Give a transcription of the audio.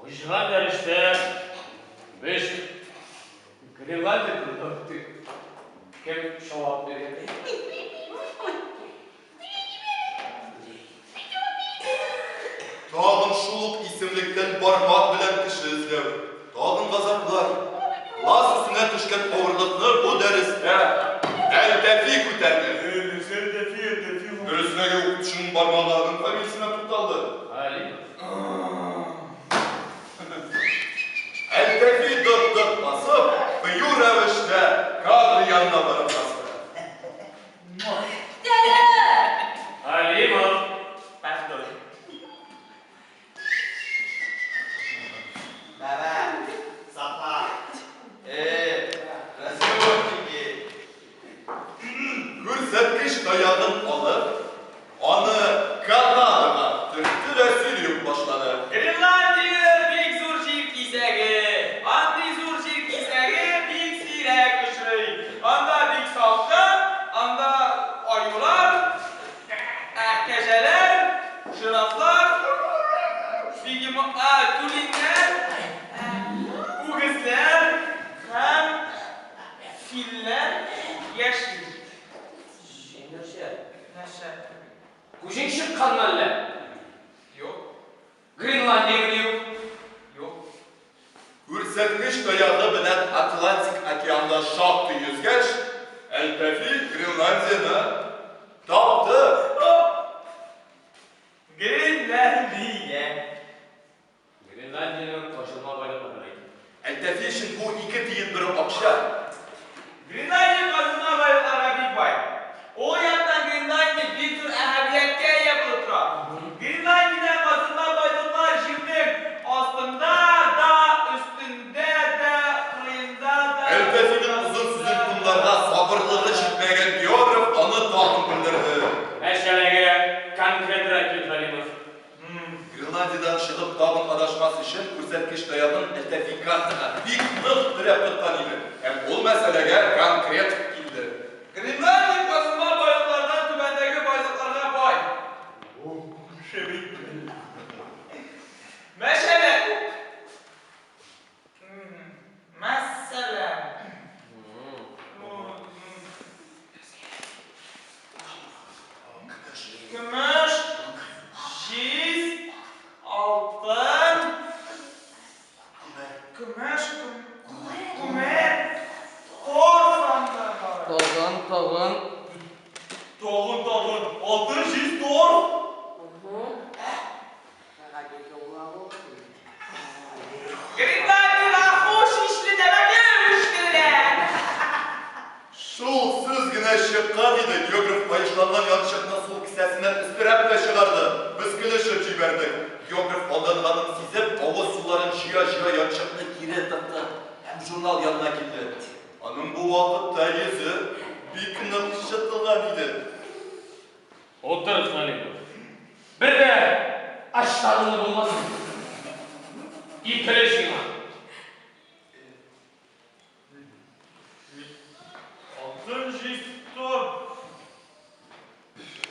Узган дәрестә без Гренландия турында үттек. Кем җавап бирә? Тагын шул ук исемлектән бармак белән кеше эзләү. Тагын газаплар. Класс өстенә төшкән авырлыкны бу дәрестә Әлтәфи күтәрде. Дөресрәге, укытучының бармагы аның фамилиясенә тукталды. Галимов. Әлтәфи дык-дык басып, кыю рәвештә кадр янына барып басты. Галимов. Пардон. Бәбә, Сафа. Э, разговорчики. Күрсәткеч таягын алып, аны Канадага төртте дә сөйли үк башлады. Гренландия бик зур җир кисәге. Андый зур җир кисәге бик сирәк очрый. Анда бик салкын, анда аюлар, ә, кәҗәләр, жирафлар, бегемо, ә, тюленьнәр, ә, үгезләр һәм филләр яши. Син нәрсә? Нәрсә? Күзең чыкканмы әллә? Юк. Гренландиямени ул? Юк. Күрсәткеч таягы белән Атлантик океанда шактый йөзгәч, Әлтәфи Гренландияне тапты. Гренландия. Гренландиянең казылма байлыкларын әйт. Әлтәфи өчен бу ике тиен бер акча. Гренландия казылма байлыкларга бик бай. Ул яктан Гренландия бик зур әһәмияткә ия булып тора. Гренландиядә казылма байлыклар җирнең астында да, өстендә дә, кырыенда да, Әлтәфинең озын уртасында сүзен да. тыңларга сабырлыгы җитмәгән географ аны тагын бүлдерде. Мәсьәләгә конкретрак кил, Галимов. Гренландиядән чыгып тагын адашмас өчен күрсәткеч таягын Әлтәфи картага бик нык терәп тоткан иде һәм ул мәсьәләгә конкрет килде. Гренландия казылма байлыклардан түбәндәге байлыкларга бай. Мәсәлән, мәсәлән, көмеш, җиз, алтын, көмеш, күмер, торф анда бар. Тагын, тагын. Тагын, тагын, алтын, җиз, торф. Гренландиядә хуш исле тәмәке үстерелә. Шул сүз генә чыккан иде, географ каешланган янчыкны сул кесәсеннән өстерәп тә чыгарды. Без көлешеп җибәрдек. Географ алданганын сизеп, авыз суларын җыя-җыя янчыкны кире тыкты һәм журнал янына килде. Аның бу вакытта йөзе бик нык чытылган иде. Утыр, Хәлимов. Бер дә ачтарыңны булмасын. Икеле.